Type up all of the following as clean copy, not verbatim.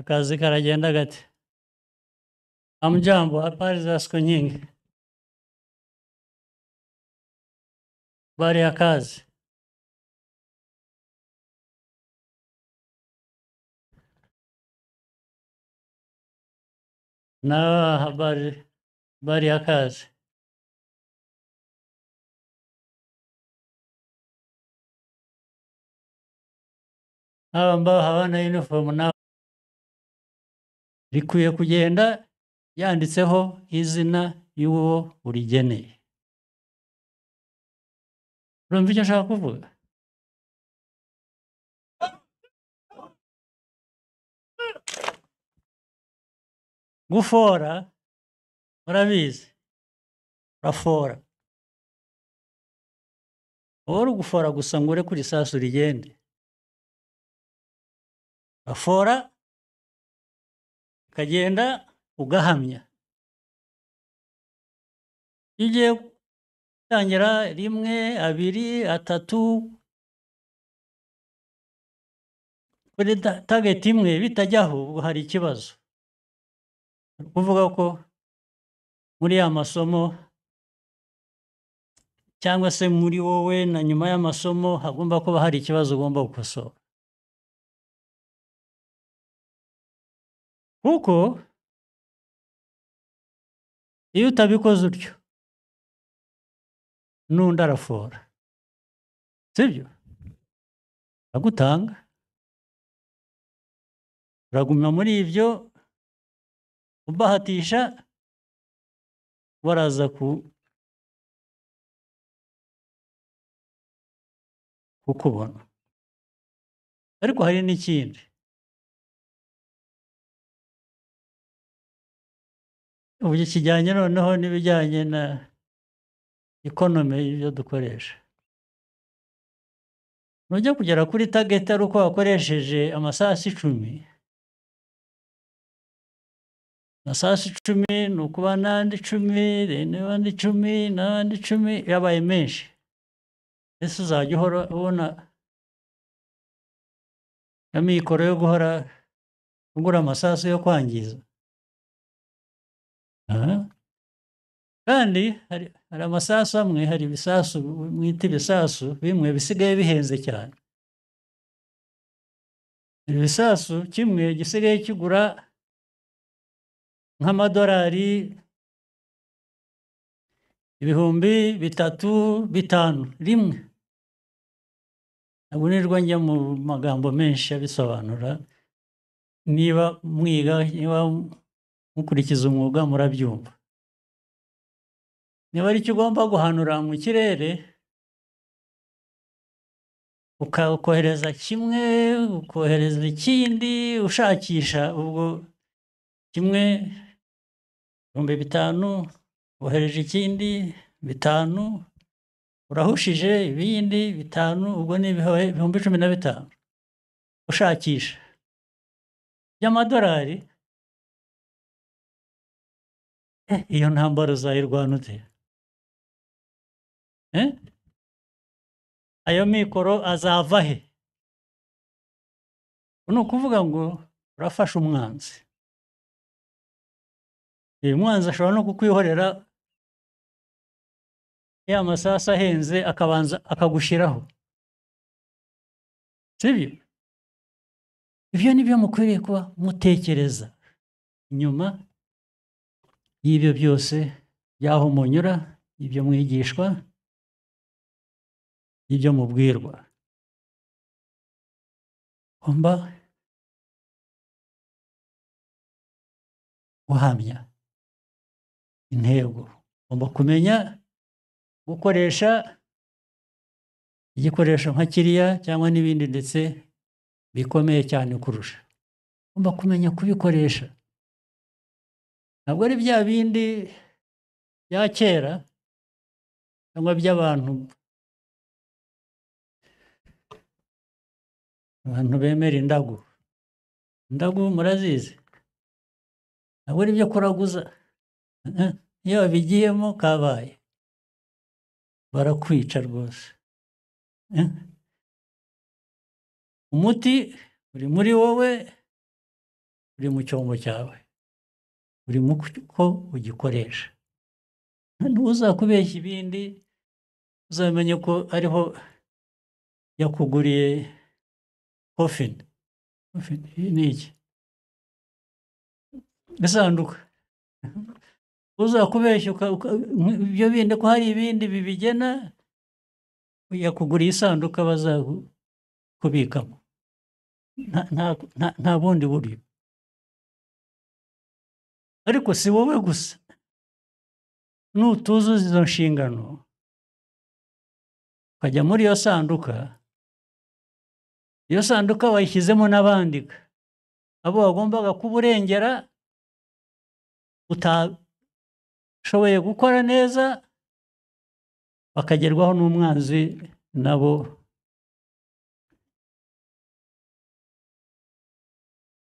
Akazi karagenda gate? Hamjambo, habari za siku nyingi. Habari ya kazi? Na habari, habari ya kazi? Hawa ambao hawana uniform na rikwiye kugenda yanditseho izina y'uwo urigeneye. Urumva icyo nshaka kuvuga? Gufora murabizi, urafora. Wowe uri gufora gusa ngo urekure isasu rigende. Urafora ukagenda ugahamya. Iyo ugiye gutangira rimwe, abiri, atatu, kuri target imwe bitajyaho, ubwo hari ikibazo. Ni ukuvuga ko muri ya masomo cyangwa se muri wowe na nyuma y'amasomo hagomba kuba hari ikibazo ugomba gukosora. Kuko iyo utabikoze utyo n'undi arafora, sibyo? Aragutanga, uraguma muri ibyo ubahatisha, baraza kukubona. Ariko hari n'ikindi, ubu kijyanye noneho n'ibijyanye na economy y'ibyo dukoresha. Nujya kugera kuri target ari uko wakoresheje amasasu 10, amasasu 10 ni ukuba n'andi 10, n'andi 10, n'andi 10, yabaye menshi. Ese uzajya uhora ubona amikoro yo guhora ugura amasasu yo kwangiza? Kandi hari amasasu amwe, hari ibisasu mwita ibisasu bimwe bisigaye bihenze cyane. Ibisasu kimwe gisigaye kigura nk'amadolari 3,000 5,000 rimwe. Ntabwo nirwa njya mu magambo menshi abisobanura, niba mwiga, niba mukurikiza umwuga murabyumva. Niba ari icyo ugomba guhanura mu kirere, ukohereza kimwe, ukohereza ikindi, ushakisha ubwo kimwe 5,000, wohereje ikindi 5, urahushije ibindi 5, ubwo ni 15,000 ushakisha by'amadolari. Iyo ntambara uzayirwana ute? Ayo mikoro azava he? Ni ukuvuga ngo urafasha umwanzi. Uyu mwanzi ashobora no kukwihorera ya masasu ahenze akabanza akagushiraho, sibyo? Ibyo ni byo mukwiriye kuba mutekereza nyuma y'ibyo byose by'aho munyura, ibyo mwigishwa, ibyo mubwirwa. Ugomba guhamya intego, ugomba kumenya gukoresha igikoresho nka kiriya cyangwa n'ibindi ndetse bikomeye cyane kurusha. Ugomba kumenya kubikoresha. Ntabwo ari bya bindi bya kera cyangwa by'abantu abantu bemera indagu. Indagu murazizi? Ntabwo ari ibyo kuraguza. Iyo babigiyemo kabaye barakwica rwose. Umuti uri muri wowe, Uri mu cyombo cyawe, uri mu ko ugikoresha. Ntuzakubeshya ibindi, uzamenye ko ariho yakuguriye coffin. Coffin ni iki? Isanduka. Uzakubeshya ibyo bindi ko hari ibindi bibigena, yakuguriye isanduka bazakubikamo. Nta bundi buryo. Ariko si wowe gusa, nutuzuza izo nshingano ukajya muri iyo sanduka, iyo sanduka wayishyizemo n'abandika abo wagombaga kuba urengera utashoboye gukora neza, bakagerwaho n'umwanzi nabo.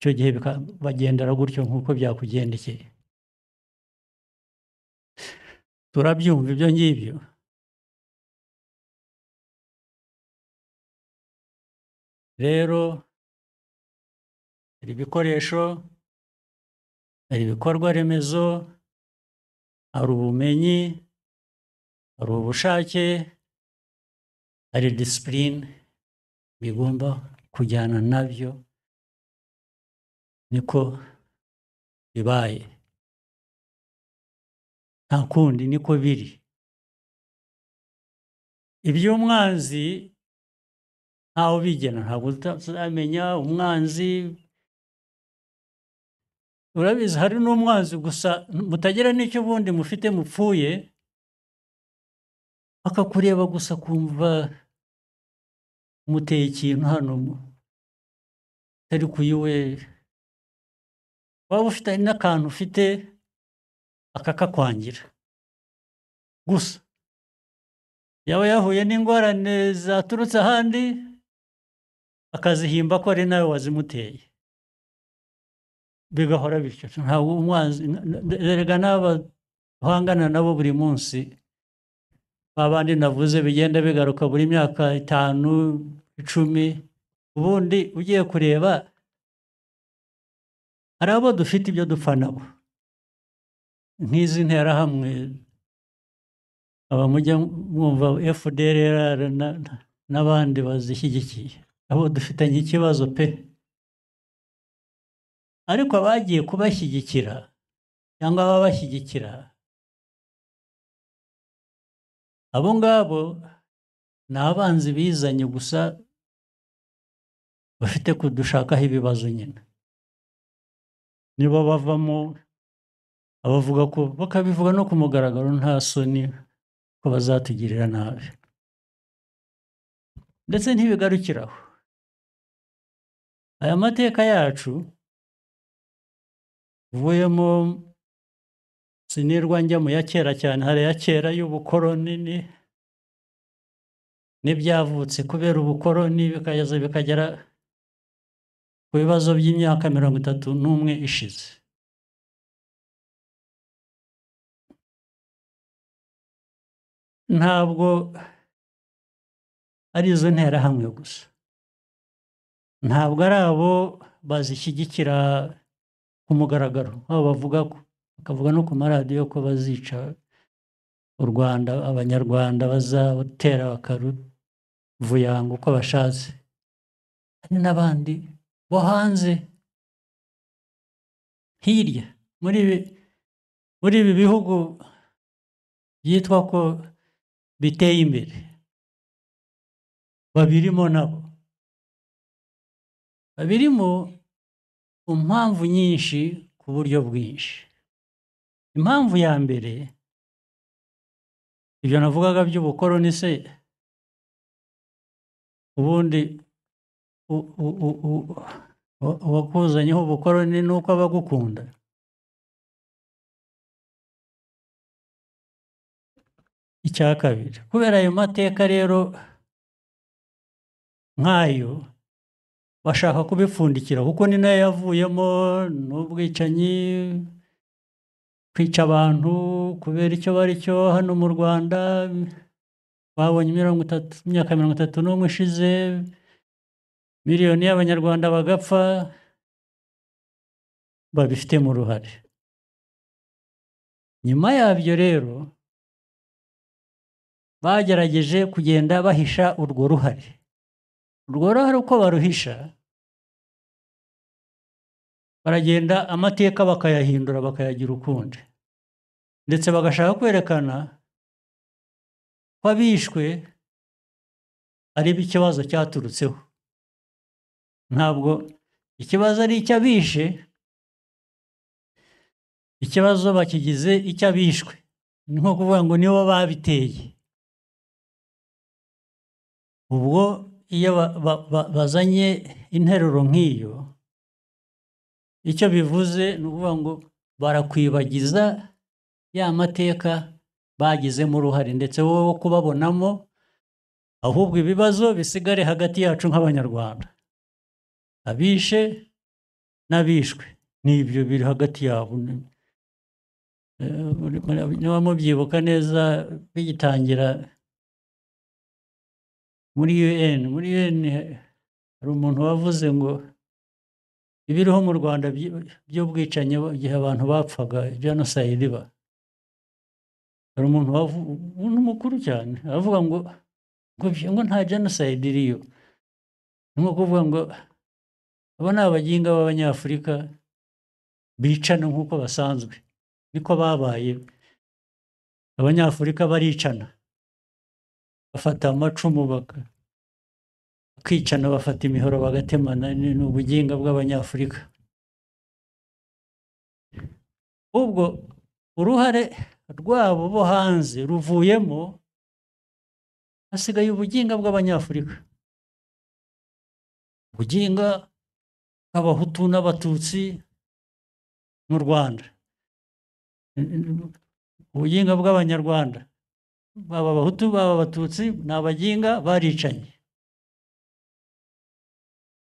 Icyo gihe bagendera gutyo nk'uko byakugendekeye. Turabyumva ibyo ngibyo. Rero hari ibikoresho, hari ibikorwa remezo, hari ubumenyi, hari ubushake, hari discipline bigomba kujyana nabyo. Niko bibaye, nta kundi, niko biri. Iby'umwanzi ntawe ubigena, ntabwo uzamenya umwanzi. Urabizi, hari n'umwanzi gusa mutagira n'icyo ubundi mufite mupfuye, akakureba gusa kumva muteye ikintu hano utari kuyiwe, waba ufite n'akantu ufite akakakwangira gusa. Yaba yahuye n'ingorane zaturutse ahandi, akazihimba ko ari nawe wazimuteye, bigahora bityo. Ntabwo umwanzi, erega n'aba duhangana nabo buri munsi, babandi navuze bigenda bigaruka buri myaka 5, 10. Ubundi ugiye kureba hari abo dufite ibyo dupfa nabo, nk'izi nterahamwe, aba mujya mwumva FDLR n'abandi bazishyigikiye, abo dufitanye ikibazo pe. Ariko abagiye kubashyigikira cyangwa ababashyigikira, abo ngabo ni abanzi bizanye gusa, bafite kudushakaho ibibazo nyine. Nibo bavamo abavuga ko bakabivuga no ku mugaragaro, nta soni, ko bazatugirira nabi. Ndetse ntibigarukiraho, aya mateka yacu uvuyemo, sinirwa njya mu ya kera cyane, hari ya kera y'ubukoroni n'ibyavutse kubera ubukoroni, bikageza bikagera ku bibazo by'imyaka 31 ishize. Ntabwo ari izo nterahamwe gusa, ntabwo ari abo bazishyigikira ku mugaragaro, aho bavuga ko bakavuga no ku maradiyo ko bazica u Rwanda, Abanyarwanda bazatera bakaruvuyanga uko bashatse. Hari n'abandi bo hanze hirya muri ibi bihugu byitwa ko biteye imbere, babirimo nabo, babirimo ku mpamvu nyinshi, ku buryo bwinshi. Impamvu ya mbere, ibyo navugaga by'ubukoroni se, ubundi uwakuzanyeho ubukoroni ni uko aba agukunda. Icya kabiri, kubera ayo mateka rero nk'ayo bashaka kubipfundikira, kuko ni nayo yavuyemo n'ubwicanyi, kwica abantu kubera icyo bari cyo hano mu Rwanda. Babonye imyaka 31 ishize, miliyoni y'Abanyarwanda bagapfa. Babifitemo uruhare. Nyuma yabyo rero bagerageje kugenda bahisha urwo ruhare. Urwo ruhare uko baruhisha, baragenda amateka bakayahindura, bakayagira ukundi, ndetse bagashaka kwerekana ko abishwe ari ikibazo cyaturutseho. Ntabwo ikibazo ari icy'abishe, ikibazo bakigize icy'abishwe, ni nko kuvuga ngo nibo babiteye. Ubwo iyo bazanye interuro nk'iyo, icyo bivuze ni ukuvuga ngo barakwibagiza ya mateka bagizemo uruhare, ndetse wowe wo kubabonamo, ahubwo ibibazo bisigare hagati yacu nk'Abanyarwanda, abishe n'abishwe, n'ibyo biri hagati yabo. Niba mubyibuka neza, bigitangira muri UN hari umuntu wavuze ngo ibiriho mu Rwanda by'ubwicanyi, igihe abantu bapfaga, genocide iba, hari umuntu mukuru cyane aravuga ngo nta genocide iriyo. Ni nko kuvuga ngo abo ni abaginga b'Abanyafurika bicana nk'uko basanzwe, niko babaye. Abanyafurika baricana, bafata amacumu bakicana, bafata imihoro bagatemana, ni ubuginga bw'Abanyafurika. Ubwo uruhare rwabo bo hanze ruvuyemo, hasigaye ubuginga bw'Abanyafurika, ubuginga bw'Abahutu n'Abatutsi mu Rwanda, ubuginga bw'Abanyarwanda, baba Abahutu baba Abatutsi, ni abaginga baricanye.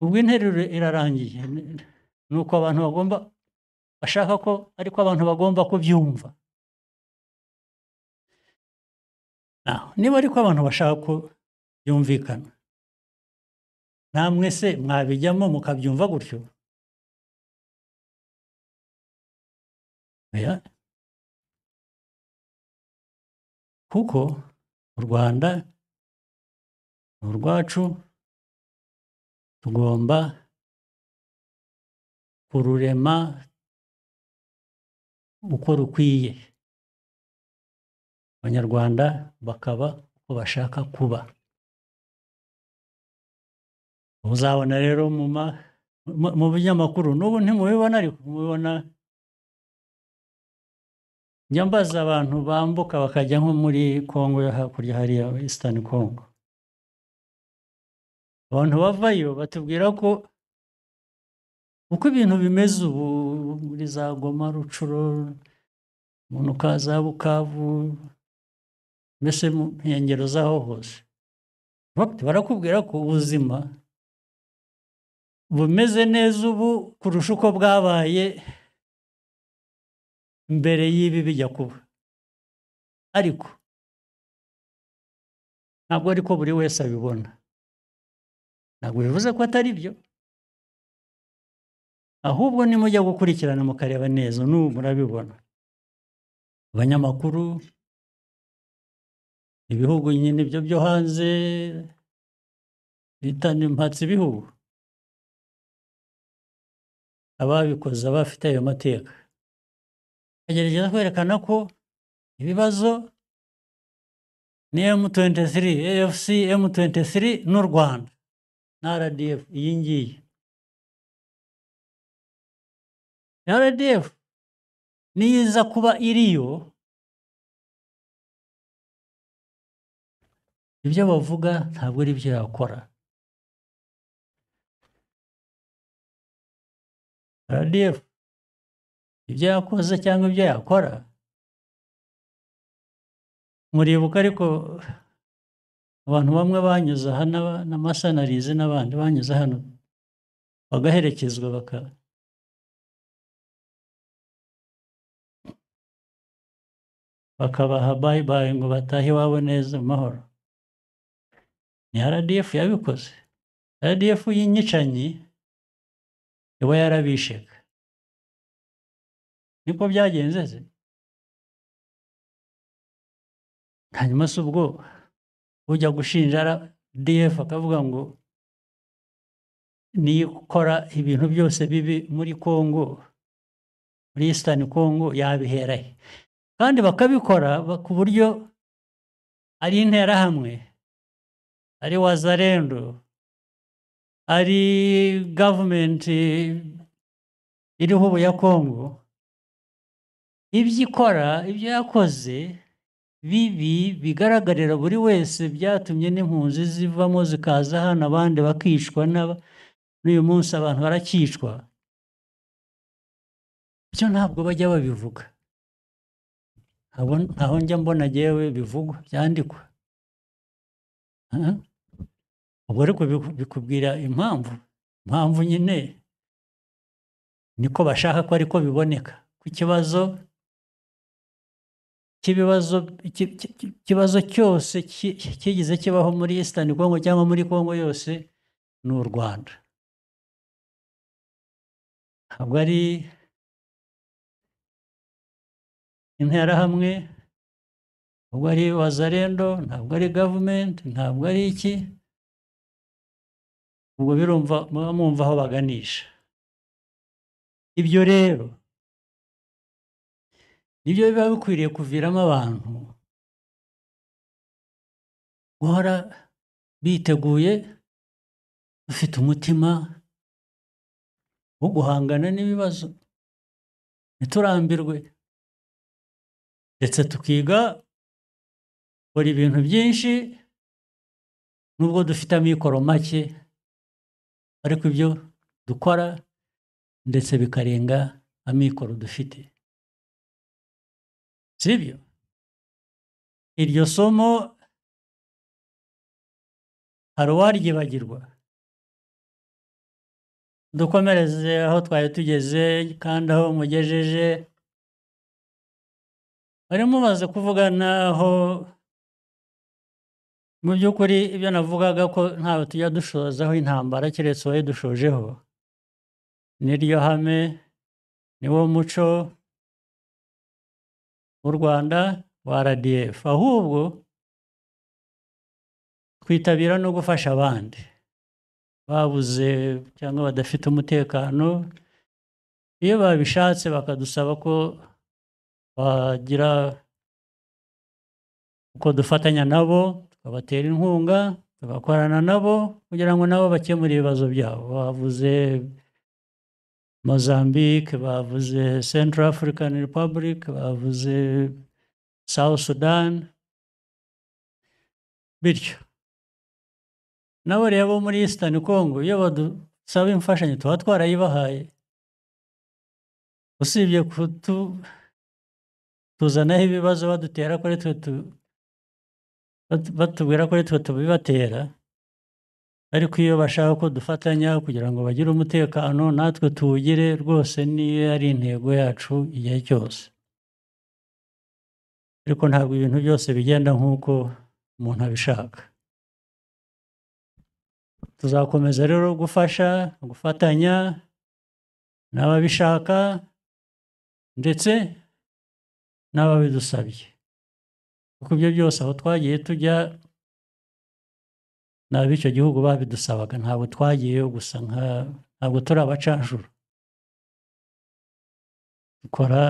Ubwo interuro irarangiye, ni uko abantu bagomba bashaka ko, ariko abantu bagomba kubyumva. Niba ariko abantu bashaka ko byumvikana, namwe se mwabijyamo mukabyumva gutyo? Oya. Kuko u Rwanda ni urwacu, tugomba kururema uko rukwiye, Abanyarwanda bakaba uko bashaka kuba. Uzabona rero mu binyamakuru n'ubu ntimubibona, ariko mubibona. Njya mbaza abantu bambuka bakajya nko muri Congo yo hakurya hariya, Eastern Congo, abantu bavayo batubwira ko uko ibintu bimeze ubu muri za Goma, Rucuro, umuntu za Bukavu, mbese mu nkengero z'aho hose, barakubwira ko ubuzima bumeze neza ubu kurusha uko bwabaye mbere y'ibi bijya kuba. Ariko ntabwo ariko buri wese abibona. Ntabwo bivuze ko atari byo, ahubwo nimujya gukurikirana mukareba neza, n'ubu murabibona. Abanyamakuru, ibihugu nyine ibyo byo hanze bita impatse ibihugu, ababikoze abafite ayo mateka bagerageza kwerekana ko ibibazo ni M23, AFC M23 n'u Rwanda na RDF. Iyi ngiyi RDF niyo iza kuba iriyo, ibyo bavuga ntabwo ari byo yakora. RDF ibyo yakoze cyangwa ibyo yakora, muribuka ariko abantu bamwe banyuze aha n'amasanarize n'abandi banyuze hano bagaherekezwa bakabaha bye bye ngo batahe iwabo neza mu mahoro. Ni RDF yabikoze. RDF y'inyicanyi iba yarabishega. Niko byagenze se? Hanyuma se ubwo ujya gushinja RDF akavuga ngo niyo ikora ibintu byose bibi muri Congo, muri Eastern Congo, yabihera he? Kandi bakabikora ku buryo ari interahamwe, ari Wazalendo, ari government iriho ubu ya Congo, ibyo ikora, ibyo yakoze bibi bigaragarira buri wese, byatumye n'impunzi zivamo zikaza hano, abandi bakicwa, n'uyu munsi abantu barakicwa. Ibyo ntabwo bajya babivuga, ntaho njya mbona jyewe bivugwa byandikwa. Ubwo ariko bikubwira impamvu nyine niko bashaka ko ariko biboneka, ku kibazo cy'ibibazo cyose kigize kibaho muri Eastern Congo cyangwa muri Congo yose ni u Rwanda. Ntabwo ari interahamwe, ntabwo ari Wazalendo, ntabwo ari government, ntabwo ari iki. Ubwo birumva muba mwumva aho baganisha. Ibyo rero nibyo biba bikwiriye kuviramo abantu guhora biteguye, bafite umutima wo guhangana n'ibibazo, ntiturambirwe, ndetse tukiga gukora ibintu byinshi nubwo dufite amikoro make, ariko ibyo dukora ndetse bikarenga amikoro dufite. Sibyo? Iryo somo hari uwaryibagirwa. Dukomereze aho twari tugeze kandi aho mugejeje. Bari mumaze kuvuga naho mu by'ukuri ibyo navugaga ko ntawe tujya dushozaho intambara keretse uwayidushojeho, niryo hame, niwo muco w'u Rwanda wa RDF. Ahubwo twitabira no gufasha abandi babuze cyangwa badafite umutekano, iyo babishatse bakadusaba ko bagira uko dufatanya nabo, tukabatera inkunga, tugakorana nabo kugira ngo nabo bakemure ibibazo byabo. Bavuze Mozambique, bavuze Central African Republic, bavuze South Sudan, bityo nabo rero bo muri Eastern Congo iyo badusaba imfashanyo tuba twarayibahaye, usibye tuzanaho ibibazo badutera kuri twe, batubwira ko twe tubibatera, ariko iyo bashaka ko dufatanya kugira ngo bagire umutekano natwe tuwugire rwose, niyo ari intego yacu igihe cyose. Ariko ntabwo ibintu byose bigenda nk'uko umuntu abishaka. Tuzakomeza rero gufasha, gufatanya n'ababishaka ndetse n'ababidusabye, kuko ibyo byose aho twagiye tujya n'ab'icyo gihugu babidusabaga, ntabwo twagiyeyo gusa, ntabwo turi abacanshuro. Dukora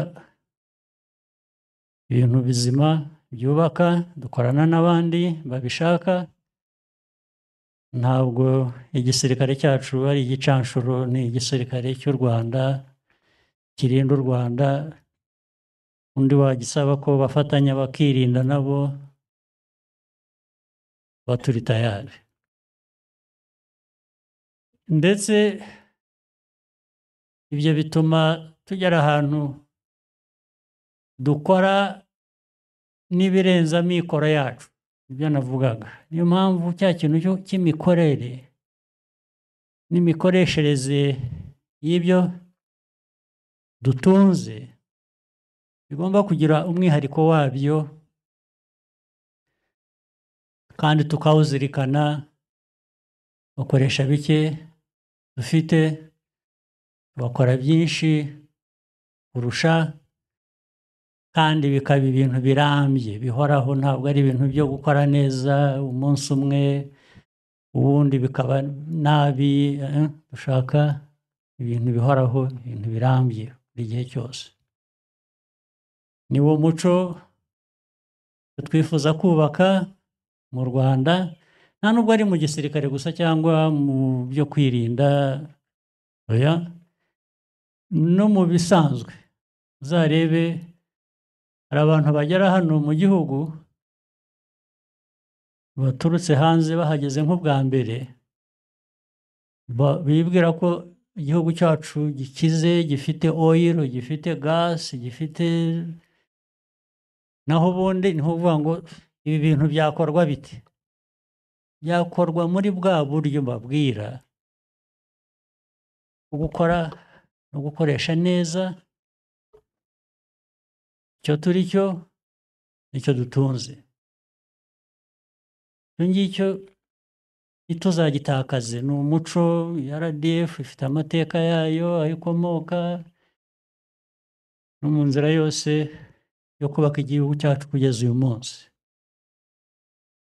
ibintu bizima byubaka, dukorana n'abandi babishaka. Ntabwo igisirikare cyacu ari igicanshuro, ni igisirikare cy'u Rwanda kirinda u Rwanda. Undi wagisaba ko bafatanya bakirinda nabo baturi tayari. Ndetse ibyo bituma tugera ahantu dukora n'ibirenze amikoro yacu, ibyo navugaga. Niyo mpamvu cya kintu cy'imikorere n'imikoreshereze y'ibyo dutunze bigomba kugira umwihariko wabyo, kandi tukawuzirikana, bakoresha bike dufite, bakora byinshi kurusha Kandi bikaba ibintu birambye bihoraho, ntabwo ari ibintu byo gukora neza umunsi umwe uwundi bikaba nabi. Dushaka ibintu bihoraho, ibintu birambye buri gihe cyose. Ni wo muco twifuza kubaka mu Rwanda, nta nubwo ari mu gisirikare gusa cyangwa mu byo kwirinda, oya, no mu bisanzwe. Uzarebe hari abantu bagera hano mu gihugu baturutse hanze bahageze nk'ubwa mbere, bibwira ko igihugu cyacu gikize, gifite oil, gifite gas, gifite, naho ubundi ni ukuvuga ngo ibi bintu byakorwa bite? Byakorwa muri bwa buryo mbabwira, gukora no gukoresha neza icyo turi cyo nicyo dutunze. Icyo ngicyo ntituzagitakaze, ni umuco. RDF ifite amateka yayo, aho ikomoka, no mu nzira yose yo kubaka igihugu cyacu kugeza uyu munsi.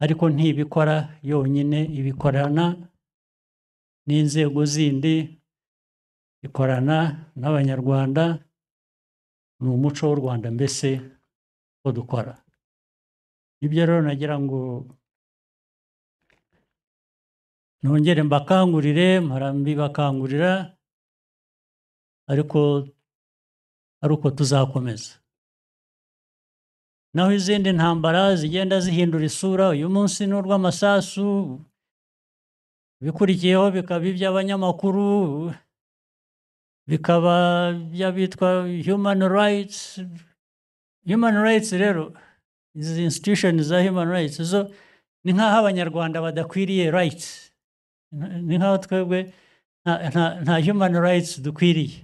Ariko ntibikora yonyine, ibikorana n'inzego zindi, ikorana n'Abanyarwanda, ni umuco w'u Rwanda mbese ko dukora. Ibyo rero nagira ngo nongere mbakangurire, mpora mbibakangurira, ariko ari uko tuzakomeza. Naho izindi ntambara zigenda zihindura isura, uyu munsi ni urw'amasasu, ibikurikiyeho bikaba iby'abanyamakuru, bikaba iby'abitwa human rights. Human rights rero, izi institution za human rights zo ni nk'aho Abanyarwanda badakwiriye rights, ni nk'aho twebwe nta human rights dukwiriye.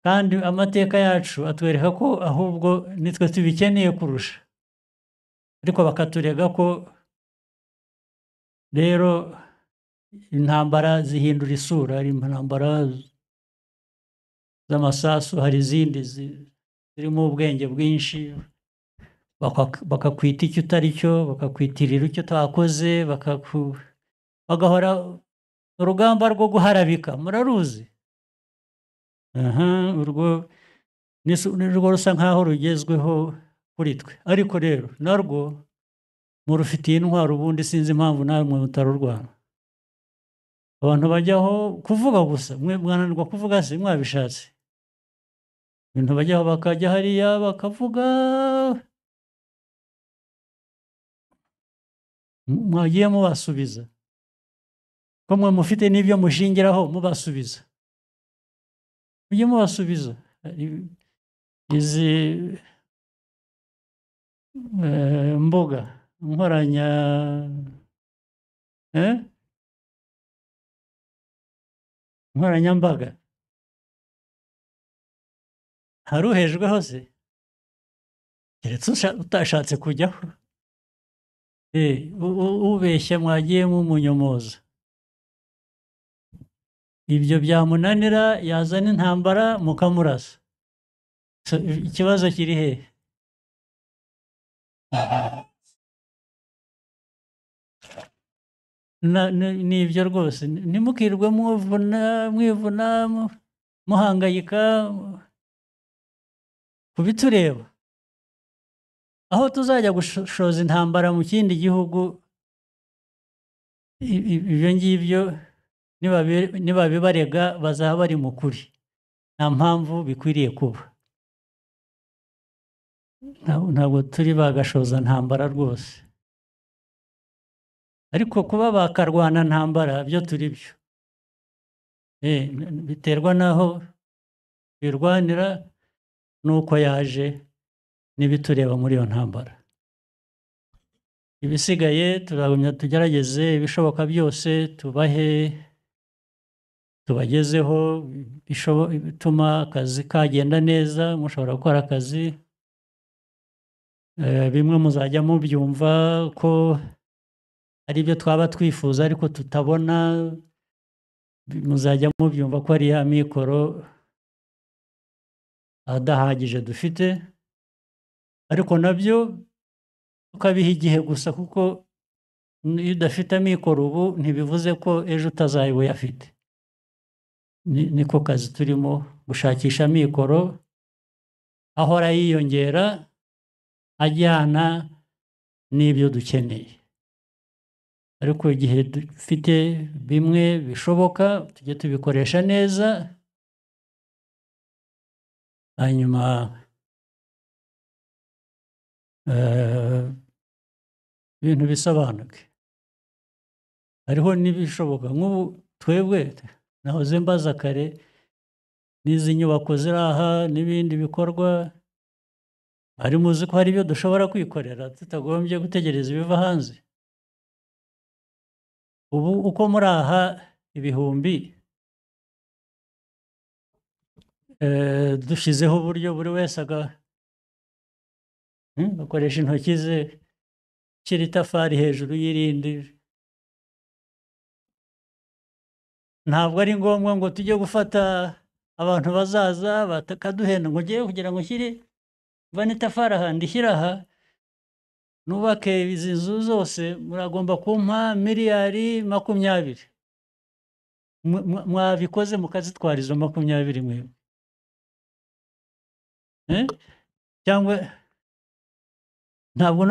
Kandi amateka yacu atwereka ko ahubwo nitwe tubikeneye kurusha, ariko bakaturega ko rero intambara zihindura isura. Hari intambara z'amasasu, hari izindi zirimo ubwenge bwinshi, bakakwita icyo utari cyo, bakakwitirira icyo utakoze, bagahora urugamba rwo guharabika, muraruzi. Urwo nirwo rusa nkaho rugezweho kuri twe, ariko rero narwo murufitiye intwaro, ubundi sinzi impamvu namwe mutarurwana. Abantu bajyaho kuvuga gusa, mwe mwananirwa kuvuga se mwabishatse? Ibintu bajyaho bakajya hariya bakavuga, mwagiye mubasubiza, ko mwe mufite n'ibyo mushingiraho mubasubiza, mujye mubasubiza. Izi mbuga nkoranya nkoranyambaga hari uhejweho se? Keretse utashatse kujyaho. Ubeshya mwagiye mumunyomoza, ibyo byamunanira yazana intambara mukamurasa. So, ikibazo kiri hehe? Ni ibyo rwose, ntimukirwe mwivuna muhangayika ku bitureba. Aho tuzajya gushoza intambara mu kindi gihugu, ibyo ngibyo nibabibarega bazaba bari mu kuri, nta mpamvu bikwiriye kuba. Ntabwo turi bagashoza ntambara rwose, ariko kuba bakarwana ntambara byo turi byo. Biterwa n'aho birwanira n'uko yaje n'ibitureba muri iyo ntambara. Ibisigaye turagumya tugerageze ibishoboka byose, tubahe, tubagezeho bituma akazi kagenda neza, mushobora gukora akazi. Bimwe muzajya mubyumva ko ari ibyo twaba twifuza ariko tutabona, muzajya mubyumva ko ari ya mikoro adahagije dufite, ariko nabyo tukabiha igihe gusa, kuko iyo udafite amikoro ubu ntibivuze ko ejo utazaba uyafite. Niko kazi turimo, gushakisha amikoro ahora yiyongera ajyana n'ibyo dukeneye. Ariko igihe dufite bimwe bishoboka tujye tubikoresha neza, hanyuma ibintu bisobanuke. Hariho n'ibishoboka nk'ubu twebwe nahoze mbaza kare, n'izi nyubako ziri aha n'ibindi bikorwa, hari muzi ko hari ibyo dushobora kwikorera tutagombye gutegereza ibiva hanze. Ubu uko muri aha ibihumbi, dushyizeho uburyo buri wese agakoresha intoki ze, shyira itafari hejuru y'irindi. Ntabwo ari ngombwa ngo tujye gufata abantu bazaza bakaduhenda ngo ngiye kugira ngo nshyire mvane itafari aha ndishyire aha, nubake izi nzu zose, muragomba kumpa 20 miliyari. Mwabikoze mukazitwara izo 20 mwebwe, cyangwa ntabwo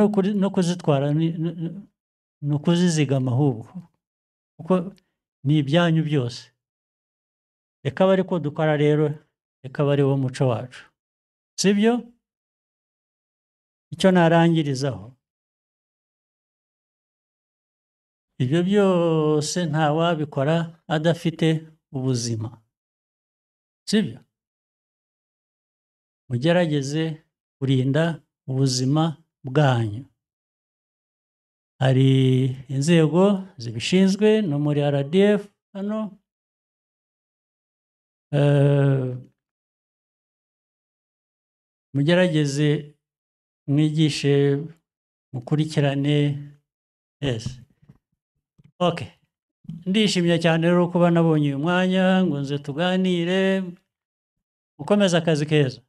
no kuzitwara ni ukuzizigama ahubwo, kuko ni ibyanyu byose. Reka abe ariko dukora rero, reka abe ari wo muco wacu, sibyo? Icyo narangirizaho, ibyo byose ntawabikora adafite ubuzima, sibyo? Mugerageze kurinda ubuzima bwanyu. Hari inzego zibishinzwe no muri RDF hano, mugerageze mwigishe, mukurikirane. Yes. Okay. Ndishimye cyane rero kuba nabonye uyu mwanya ngo nze tuganire. Ukomeze akazi keza.